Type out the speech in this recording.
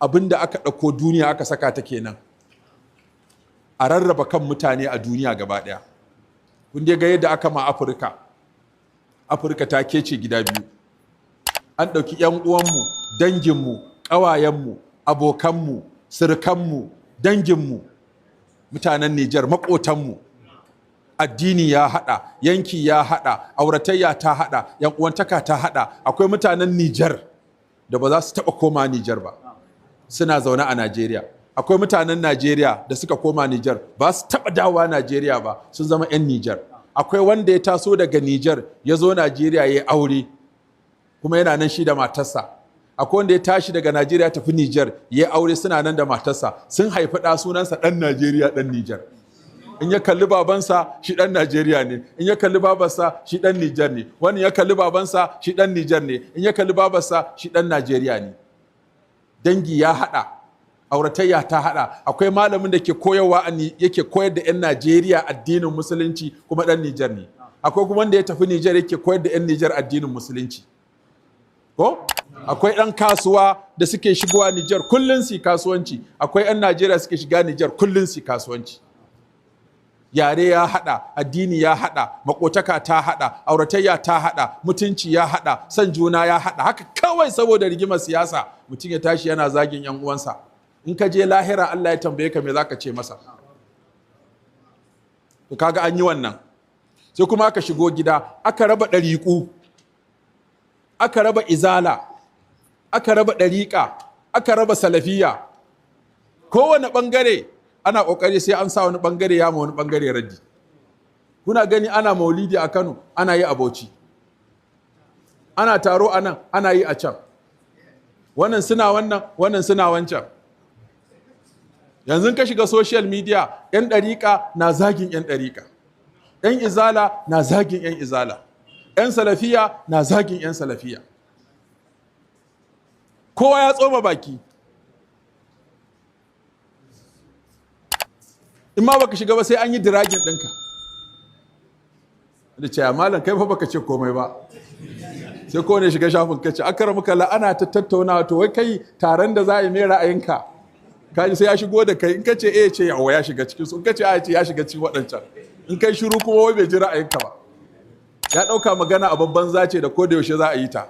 Abin da aka ɗauko duniya aka saka ta kenan, a rarraba kan mutane a duniya gaba ɗaya. Kun dai ga yadda aka ma Afirka. Afirka ta kece gida biyu. An ɗauki 'yan uwanmu, danginmu, ƙawayenmu, abokanmu, surukanmu, danginmu, mutanen Nijar, maƙotanmu. Addini ya haɗa, yanki ya haɗa, auratayya ta haɗa, yan uwantaka ta haɗa. Akwai mutanen Nijar da ba za su taɓa koma Nijar ba, suna zaune a Najeriya. Akwai mutanen Najeriya da suka koma Nijar, ba su taɓa dawowa Najeriya ba, sun zama 'yan Nijar. Akwai wanda ya taso daga Nijar ya zo Najeriya ya yi aure, kuma yana nan shi da matarsa. Akwai wanda ya tashi daga Najeriya tafi Nijar ya yi aure, suna nan da matarsa, sun haifi ɗa, sunansa ɗan Najeriya, ɗan Nijar. In ya kalli babansa, shi ɗan Najeriya ne. In ya kalli babarsa, shi ɗan Nijar ne. Wani ya kalli babansa, shi ɗan Nijar ne. In ya kalli babarsa, shi ɗan Najeriya ne. Dangi ya haɗa, auratayya ta haɗa. Akwai malamin da ke koyarwa, yake koyar da 'yan Najeriya addinin Musulunci, kuma ɗan Nijar ne. Akwai kuma wanda ya tafi Nijar yake koyar da 'yan Nijar addinin Musulunci. Ko akwai ɗan kasuwa da suke shigowa Nijar kullum su kasuwanci. Akwai 'yan Najeriya suke shiga Nijar kullum su kasuwanci. Yare ya haɗa, addini ya haɗa, makotaka ta haɗa, auratayya ta haɗa, mutunci ya haɗa, son juna ya haɗa. Haka kawai saboda rigimar siyasa, mutum ya tashi yana zagin yan uwansa. In ka je lahira Allah ya tambaye ka, me zaka ce masa? To, kaga an yi wannan. Sai kuma aka shigo gida, aka raba ɗariƙu, aka raba Izala, aka raba ɗariƙa, aka raba Salafiya. Kowane ɓangare ana ƙoƙari sai an sa wani ɓangare ya ma wani ɓangare raddi. Kuna gani, ana maulidi a Kano, ana yi a Bauchi, ana taro a nan, ana yi a can. Wannan suna wannan, wannan suna wancan. Yanzu ka shiga social media, 'yan ɗariƙa na zagin 'yan ɗariƙa, 'yan Izala na zagin 'yan Izala, 'yan Salafiya na zagin 'yan Salafiya. Kowa ya tsoma baki. In ma baka shiga ba, sai an yi dragging ɗinka da ce, "Malam, kai fa baka ce komai ba." Sai kowane shiga shafin kace, "Akara la, ana ta tattaunawa, to wai kai, taron da za a yi, mai ra'ayinka?" Kaji, sai ya shigo da kai. In ka ce eh, ce yawa, ya shiga cikin su. In ka ce a, ce ya shiga cikin waɗancan. In kai shiru kuma, wai bai ji ra'ayinka ba. Ya ɗauka magana a babban zace da ko da yaushe za a yi ta.